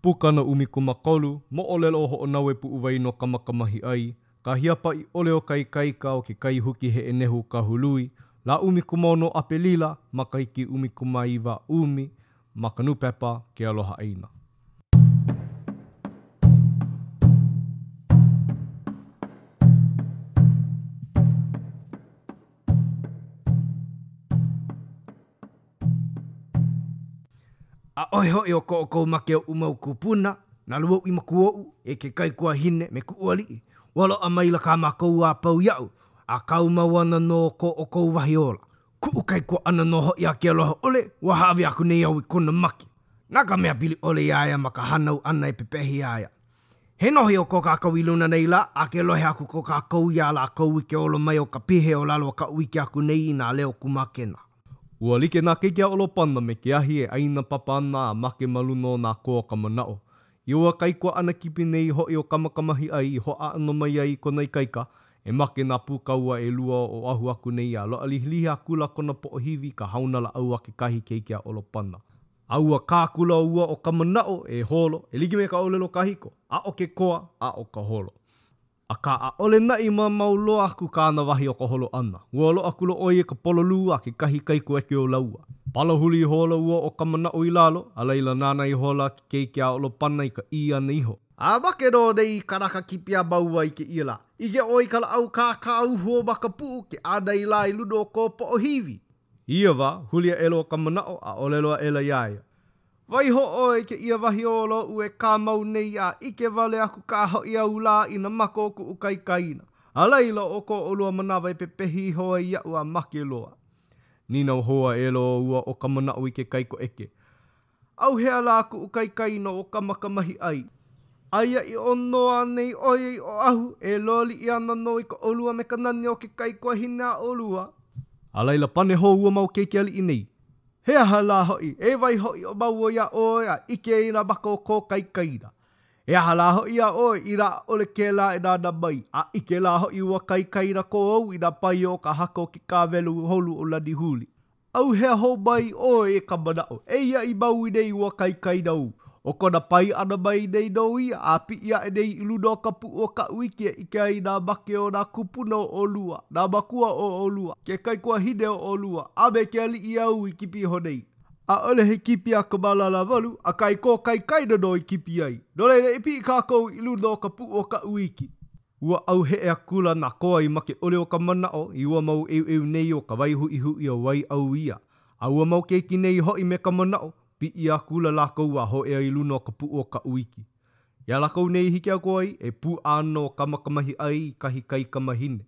Pukana 13, Moʻolelo o Hoʻonaue Puʻuwai no Kamaakamahiʻai, ka hiapaʻi ʻole o ka ikaika o ke kai huki heʻenehu Kahului, lā 16 ʻApelila, makahiki 19 ʻumi, ma ka nūpepa Ke Aloha ʻĀina. ʻAʻohe hoʻi o ko ʻoukou make oʻu mau kūpuna, nā lūauʻi makua oʻu, e ke kaikuahine me kuʻu aliʻi, ua loaʻa maila kā mākou a pau iaʻu, a kau mau ana nō ko ʻoukou wahi ola. Kuʻu kaikuaʻana nō hoʻi a ke aloha ʻole, ua hāʻawi aku nei au i kona make. Na ka mea pili ʻole iā ia ma ka hānau ʻana e pepehi iā ia. He noho o ko kākou i luna nei lā, a ke lohe aku ko kākou iā lākou i ke olo mai o ka pihe o lalo o Kaʻuiki aku nei i nā leo kūmākena. Ua like nā keiki a ʻOlopana me ke ahi e ʻaina papa ana a make ma luna o nā koa o ka manaʻo. I ua kaikuaʻana kipi nei hoʻi o Kamaakamahiʻai i hoʻāno mai ai i kona ikaika, e make nā pūkaua ʻelua o Oʻahu aku nei a loaʻa lihilihi akula kona poʻohiwi i ka hauna lāʻau a kekahi keiki a ʻOlopana. A ua kā akula ua ʻo ka manaʻo e holo, e like me ka ʻōlelo kahiko, aʻo ke koa, aʻo ka holo. Akā, ʻaʻole naʻe i mamao loa aku kāna wahi o ka holo ʻana. Ua loaʻa akula ʻo ia i ka pololū a kekahi kaikoʻeke o lāua. Palahuli ihola ua ʻo ka manaʻo i lalo, a laila nānā ihola ke keiki a ʻOlopana i ka ʻī ʻana iho. A make nō nei kanaka kipi a māua i kēia lā. ʻIke ʻoe i ka lāʻau kākāuhu o Makapuʻu ke ʻānai lā i luna o kō poʻohiwi. I ia wā, huli aʻela ʻo ka manaʻo a ʻōlelo aʻela iā ia, Waiho ʻoe i kēia wahi ola oʻu e kāmau nei a ʻike wale aku kā hoʻi au lā i nā maka o kuʻu kaikaina. A laila, ʻo ko ʻolua manawa e pepehi iho ai iaʻu a make loa. Nīnau hou aʻela ua ʻo ka manaʻo i ke kaikoʻeke. ʻAuhea lā kuʻu kaikaina ʻo Kamaakamahiʻai? Aia ʻiʻo nō anei ʻo ia i Oʻahu e lōliʻi ana nō i ka ʻolu a me ka nani o ke kaikuahine a ʻolua? A laila pane hou ua mau keiki aliʻi nei. He aha lā hoʻi, e waiho ʻiʻo māua iā ʻoe a ʻike i nā maka o kō kaikaina. He aha lā hoʻi iā ʻoe, inā ʻaʻole kēlā e nānā mai, a ʻike lā hoʻi ua kaikaina kō ou i nā paio o ka haka o ke kāwelu holu o Lanihuli. ʻAuhea hou mai ʻoe e ka manaʻo, eia i Maui nei ua kaikaina ou. ʻO kona pae ʻana mai nei nō ia, a piʻi aʻe nei i luna o ka puʻu o Kaʻuiki e ʻike ai i nā make o nā kūpuna o ʻolua, nā makua o ʻolua, ke kaikuahine o ʻolua, a me ke aliʻi āu i kipi iho nei. ʻAʻole he kipi a ka mālālāwalu, akā i kō kaikaina nō i kipi ai. No laila, e piʻi kākou i luna o ka puʻu o Kaʻuiki. Ua ʻauheʻe akula nā koa i make ʻole o ka manaʻo i ua mau ʻeuʻeu nei o ka wai huʻihuʻi o Waiʻauia, a ua mau keiki nei hoʻi me ka manaʻo, piʻi akula lākou a hōʻea i luna o ka puʻu o Kaʻuiki. Iā lākou nei i hiki aku ai, e pūʻā ana ʻo Kamaakamahiʻai i kahi kaikamahine.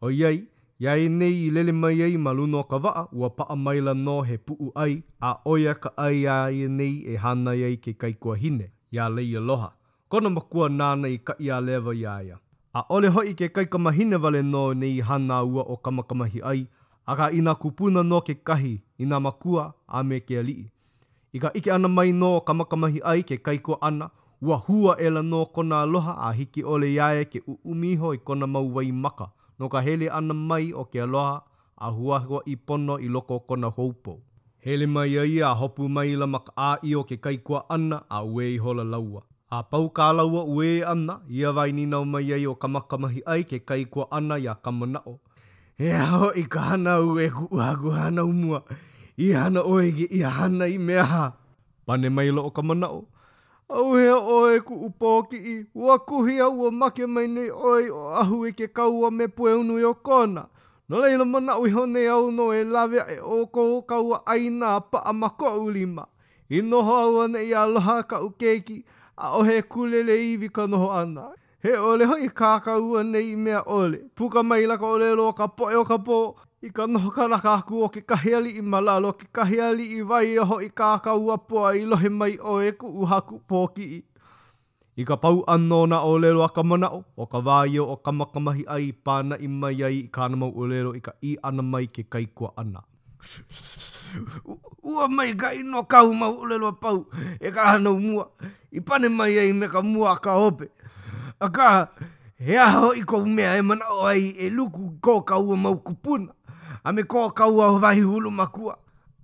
ʻOiai, iā ia nei i lele mai ai ma luna o ka waʻa, ua paʻa maila nō he puʻu ʻai, a ʻo ia ka ʻai a ia nei e hānai ai ke kaikuahine, iā Leialoha. Kona makua nāna i kaʻi a lewa iā ia. ʻAʻole hoʻi ke kaikamahine wale nō nei i hana a ua ʻo Kamaakamahiʻai, akā i nā kūpuna nō kekahi, i nā makua, a me ke aliʻi. I ka ʻike ʻana mai nō o Kamaakamahiʻai ke kaikuaʻana, ua hū aʻela nō kona aloha a hiki ʻole iā ia ke ʻuʻumi iho i kona mau waimaka no ka hele ʻana mai o ke aloha a huahuaʻi pono i loko o kona houpo. Hele mai ai a hopu maila ma ka ʻāʻī o ke kaikuaʻana a uē ihola lāua. A pau kā lāua uē ʻana, ia wā i nīnau mai ai ʻo Kamaakamahiʻai ke kaikuaʻana iā Kamanaʻo. He aha hoʻi ka hana āu e kuʻu haku hānau mua? I hana ʻoe i kēia hana i mea aha? Pane maila ʻo Kamanaʻo, ʻAuhea ʻoe e kuʻu pōkiʻi, ua kuhi au ua make mai nei ʻoe i Oʻahu i ke kaua me Pueonuiokona. No laila manaʻo iho nei au nō e lawe aʻe ʻo kō kaua ʻāina a paʻa ma koʻu lima. I noho auaneʻi aloha kaʻu keiki, ʻaʻohe kūlele iwi ka noho ʻana. He ʻole hoʻi kā kāua nei i mea ʻole. Puka maila ka ʻōlelo o ka poʻe o ka pō, i ka noho kanaka aku o kekahi aliʻi ma lalo o kekahi aliʻi wahi hoʻi kā kāua pua i lohe mai ʻoe e kuʻu haku pōkiʻi. I ka pau ʻana o nā ʻōlelo a ka manaʻo, ʻo ka wā ia o Kamaakamahiʻai i pānaʻi mai ai i kāna mau ʻōlelo i ka ʻī ʻana mai ke kaikuaʻana. Ua maikaʻi nō kāu mau ʻōlelo a pau e ka hānau mua, i pane mai ai me ka mua a ka hope. Akā, he aha hoʻi kou mea e manaʻo ai e luku i ko kāua mau kūpuna, a me ko kāua wahi hulu makua,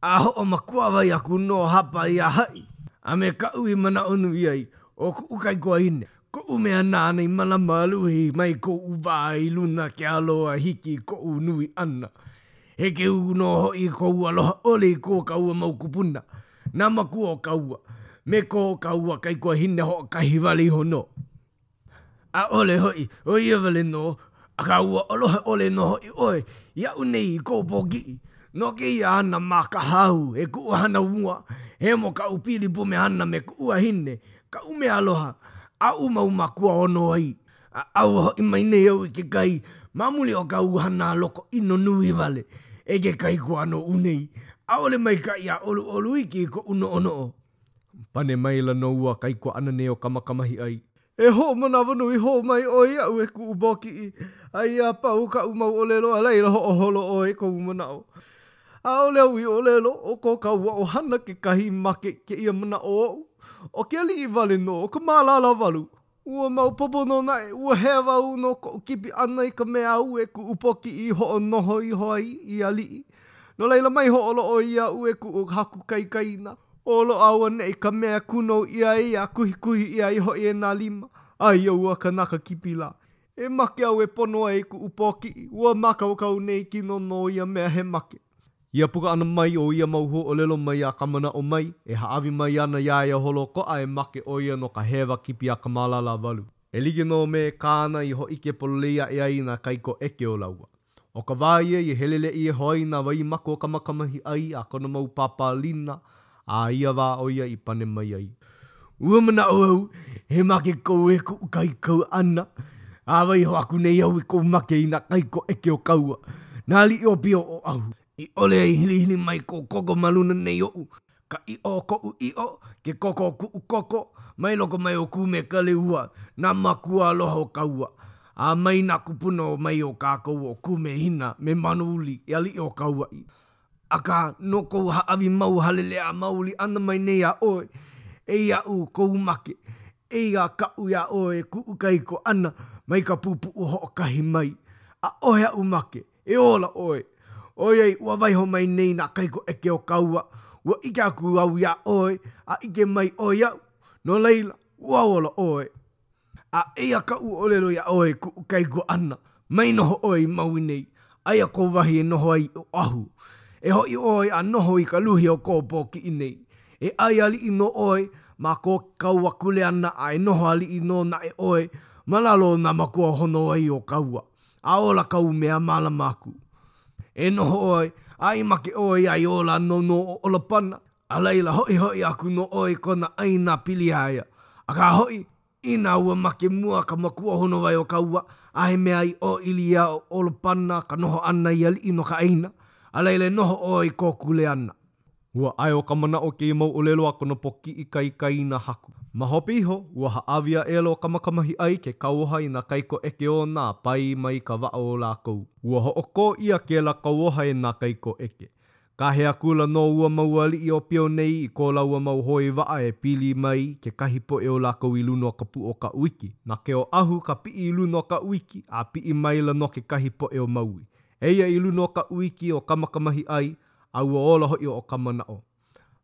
a hoʻomakuawai aku nō hapa iā haʻi? A me kaʻu i manaʻo nui ai, ʻo kuʻu kaikuahine, koʻu mea nāna i mālama a luhi mai koʻu wā i luna ke alo a hiki i koʻu nui ʻana. He keu nō hoʻi kou aloha ʻole i ko kāua mau kūpuna, nā makua o kāua, me ko kāua kaikuahine hoʻokahi wale iho nō. ʻAʻole hoʻi ʻo ia wale nō, akā ua aloha ʻole nō hoʻi ʻoe iaʻu nei i kou pōkiʻi. No kēia hana mākaha āu e kuʻu hānau mua, hemo kaʻu pili pumehana me kuʻu wahine, kaʻu mea aloha, aʻu mau mākua ono ai. A ʻau hoʻi mai nei au i ke kai ma muli o kāu hana loko ʻino nui wale, e ke kaikuaʻana oʻu nei. ʻAʻole maikaʻi a ʻoluʻolu iki koʻu noʻonoʻo. Pane maila nō ua kaikuaʻana nei o Kamakamahiʻai. E hoʻomanawanui hou mai ʻoe iaʻu e kuʻu pōkiʻi, a iā pau kaʻu mau ʻōlelo a laila hoʻoholo ʻoe i kou manaʻo. ʻAʻole au i ʻōlelo, ʻo ko kāua ʻohana kekahi i make i kēia manaʻo oʻu. ʻO ke aliʻi wale nō, ʻo Kamalālāwalu. Ua maopopo nō naʻe, ua hewa au no koʻu kipi ʻana i ka mea āu e kuʻu pōkiʻi i hoʻonoho iho ai i aliʻi. No laila mai hoʻōla ʻoe iaʻu e kuʻu haku kaikaina. O loaʻa auaneʻi ka mea kūnou ʻia ai a kuhikuhi ʻia ai hoʻi e nā lima, a ia ua kanaka kipi lā. E make au e pono ai kuʻu pōkiʻi, ua mākaukau nei kino no ia mea he make. Ia puka ʻana mai o ia mau huaʻōlelo mai a ka manaʻo mai, e hāʻawi mai ana iā ia holoʻokoʻa e make ʻo ia no ka hewa kipi a Kamalālāwalu. E like nō me kāna i hōʻike pololei aʻe ai i nā kaikoʻeke o lāua. ʻO ka wā ia i heleleʻi iho ai nā waimaka o Kamakamahiʻai a kona mau pāpālina, a ia wā ʻo ia i pane mai ai. Ua manaʻo au, he make kou e kuʻu kaikuaʻana, a waiho aku nei au i kou make i nā kaikoʻeke o kāua, nā aliʻi ʻōpio o Oʻahu, i ʻole ai hilihili mai kou koko ma luna nei oʻu, ka ʻiʻo o koʻu ʻiʻo, ke koko o kuʻu koko, mai loko mai o Kū me Kalehua, nā mākua aloha o kāua, a mai nā kūpuna mai o kākou o Kū me Hina me Manouli, ke aliʻi o Kauaʻi. Akā, no kou hāʻawi mau haleleʻa maoli ʻana mai nei iā ʻoe, eia iaʻu kou make, eia kaʻu iā ʻoe e kuʻu kaikuaʻana mai ka pupuʻu hoʻokahi mai. ʻAʻohe aʻu make, E ola ʻoe, ʻoiai ua waiho mai nei nā kaikoʻeke o kāua, ua ʻike aku au iā ʻoe, a ʻike mai ʻoe iaʻu, no laila, ua ola ʻoe. A eia kaʻu ʻōlelo iā ʻoe e kuʻu kaikuaʻana, mai noho ʻoe i Maui nei, aia kou wahi e noho ai i Oʻahu. E hoʻi ʻoe a noho i ka luhi o kō pōkiʻi nei. E ʻai aliʻi nō ʻoe ma ko kāua kuleana a e noho aliʻi nō naʻe ʻoe ma lalo o nā makua honowai o kāua. A ola kāu mea mālama aku. E noho ʻoe, a i make ʻoe a i ola nō nō ʻo ʻOlopana, a laila hoʻihoʻi aku nō ʻoe i kona ʻāina pili iā ia. Akā hoʻi, inā ua make mua ka makua honowai o kāua, a he mea i ʻōʻili iā ʻOlopana ka noho ʻana i aliʻi no ka ʻāina, a laila e noho ʻoe i kō kuleana. Ua ʻae ʻo Kamanaʻo kēia mau ʻōlelo a kona pōkiʻi kaikaina haku. Ma hope iho, ua hāʻawi aʻela ʻo Kamakamahiʻai ke kauoha i nā kaikoʻeke ona a pae mai ka waʻa o lākou. Ua hoʻokō ʻia kēlā kauoha e nā kaikoʻeke. Kāhea akula nō ua mau aliʻi ʻōpio nei i ko lāua mau hoe waʻa e pili mai kekahi poʻe o lākou i luna o ka puʻu o Kaʻuiki. Na ke Oʻahu ka piʻi i luna o Kaʻuiki, a piʻi maila nō kekahi poʻe o Maui. Eia i luna o Kaʻuiki ʻo Kamakamahiʻai, a ua ola hoʻi ʻo Kamanaʻo.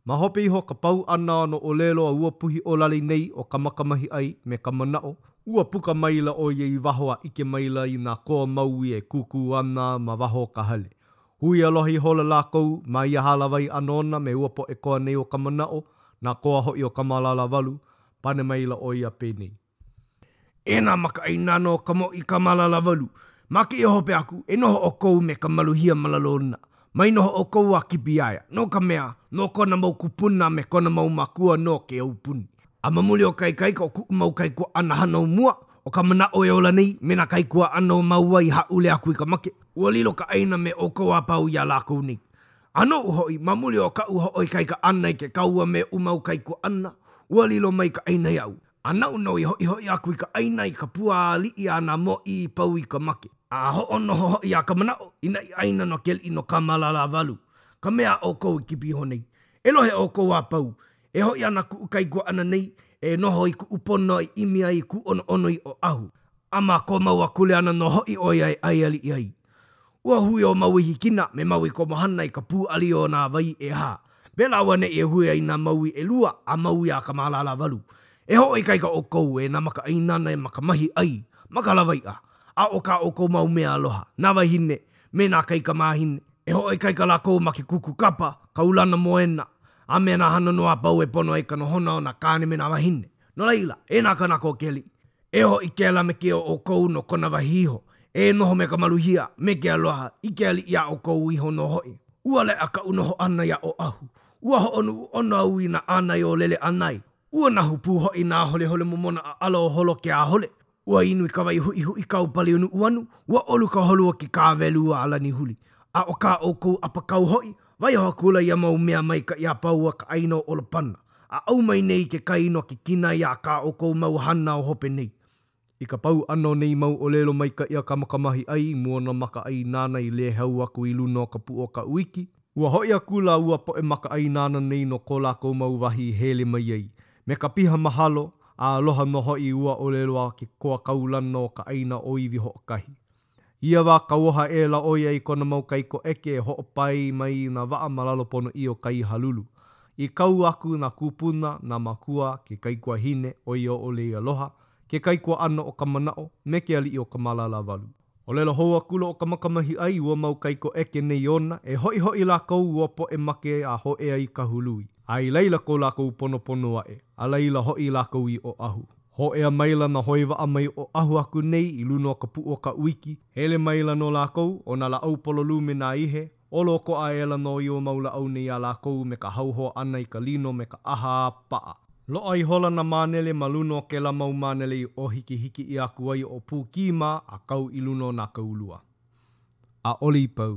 Ma hope iho ka pau ʻana o nā ʻōlelo a ua puhi ʻōlali nei ʻo Kamakamahiʻai me Kamanaʻo, ua puka maila ʻo ia i waho a ʻike maila i nā koa Maui e kūkū ana ma waho o ka hale. Hui aloha ihola lākou ma ia hālāwai ʻana ona me ua poʻe koa nei o Kamanaʻo, nā koa hoʻi o Kamalālāwalu, pane maila ʻo ia penei. E nā makaʻāinana o ka mōʻī Kamalālāwalu, ma kēia hope aku, e noho ʻoukou me ka maluhia ma lalo ona. Mai noho ʻoukou a kipi iā ia, no ka mea, no kona mau kūpuna a me kona mau mākua nō ke aupuni. A ma muli o ka ikaika o kuʻu mau kaikuaʻana hānau mua, ʻo ka manaʻo e ola nei, me nā kaikuaʻana o māua i hāʻule aku i ka make, ua lilo ka ʻāina me ʻoukou a pau iā lākou nei. A noʻu hoʻi, ma muli o kaʻu hoʻoikaika ʻana i ke kaua me oʻu mau kaikuaʻana, ua lilo mai ka ʻāina iaʻu. A naʻu nō i hoʻihoʻi aku i ka ʻāina i ka pua aliʻi a nā mōʻī i pau i ka make. A hoʻonoho hoʻi iā Kamanaʻo i naʻi ʻāina no ke aliʻi no Kamalālāwalu, ka mea a ʻoukou i kipi iho nei. E lohe ʻoukou a pau, e hoʻi ana kuʻu kaikuaʻana nei, e noho i kuʻu pono i ʻimi ai i kūʻonoʻono i Oʻahu. A ma kō māua kuleana nō hoʻi ʻo ia e ʻai aliʻi ai. Ua hui ʻo Maui Hikina me Maui Komohana i ka pūʻali o nā wai ʻehā. Pēlā auaneʻi e hui ai nā maui ʻelua a maui a Kamalālāwalu. E hoʻoikaika ʻoukou e nā makaʻāinana ma ka mahi ʻai, ma ka lawaiʻa, a ʻo kā ʻoukou mau mea aloha, nā wāhine, me nā kaikamāhine, e hoʻoikaika lākou ma ke kuku kapa, ka ulana moena, a me nā hana nō a pau e pono ai ka nohona o nā kāne me nā wāhine. No laila, e nā kānaka o ke aliʻi, e hoʻi kēlā me kēia o ʻoukou no kona wahi iho, e noho me ka maluhia, me ke aloha, i ke aliʻi iā ʻoukou iho nō hoʻi. Ua leʻa kaʻu noho ʻana iā Oʻahu. Ua hoʻonuʻu ʻono au i nā ʻānai o Leleʻānai. Ua nahu pū hoʻi nā holehole momona ʻaʻala o Holokeāhole. Ua inu i ka wai huʻihuʻi kau pali o Nuʻuanu, ua ʻolu ka holu o ke kāwelu a Lanihuli. A ʻo kā ʻoukou ʻapakau hoʻi, waiho akula ia mau mea maikaʻi a pau a ka ʻāina o ʻOlopana, a ʻau mai nei ke kai no ke kinai a kā ʻoukou mau hana o hope nei. I ka pau ʻana o nei mau ʻōlelo maikaʻi a Kamakamahiʻai i mua o nā makaʻāinana i leheu aku i luna o ka puʻu o Kaʻuiki, ua hoʻi akula ua poʻe makaʻāinana nei no ko lākou mau wahi i hele mai ai, me ka piha mahalo a aloha nō hoʻi i ua ʻōlelo a ke koa kaulana o ka ʻāina ʻōiwi hoʻokahi. I ia wā, kauoha aʻela ʻo ia i kona mau kaikoʻeke e hoʻopae mai i nā waʻa ma lalo ponoʻī o Kaihalulu. I kau aku nā kūpuna, nā mākua, ke kaikuahine, ʻo ia ʻo Leialoha, ke kaikuaʻana o ka manaʻo, me ke aliʻi o Kamalālāwalu. ʻŌlelo hou akula ʻo Kamakamahiʻai i ua mau kaikoʻeke nei ona, e hoʻihoʻi lākou ua poʻe make a hōʻea i Kahului, a i laila ko lākou ponopono aʻe, a laila hoʻi lākou i Oʻahu. Hōʻea maila nā hoe waʻa mai Oʻahu aku nei i luna o ka puʻu o Kaʻuiki, hele maila nō lākou, ʻo nā lāʻau pololū me nā ihe, ʻolo ʻokoʻa aʻela nō i ua mau lāʻau nei a lākou me ka hauhoa ʻana i ka lino me ka ʻaha a paʻa. Loaʻa ihola nā mānele ma luna o kēlā mau mānele i ʻōhikihiki ʻia aku ai ʻo Pūkī mā a kau i luna o nā kaulua. ʻAʻole i pau.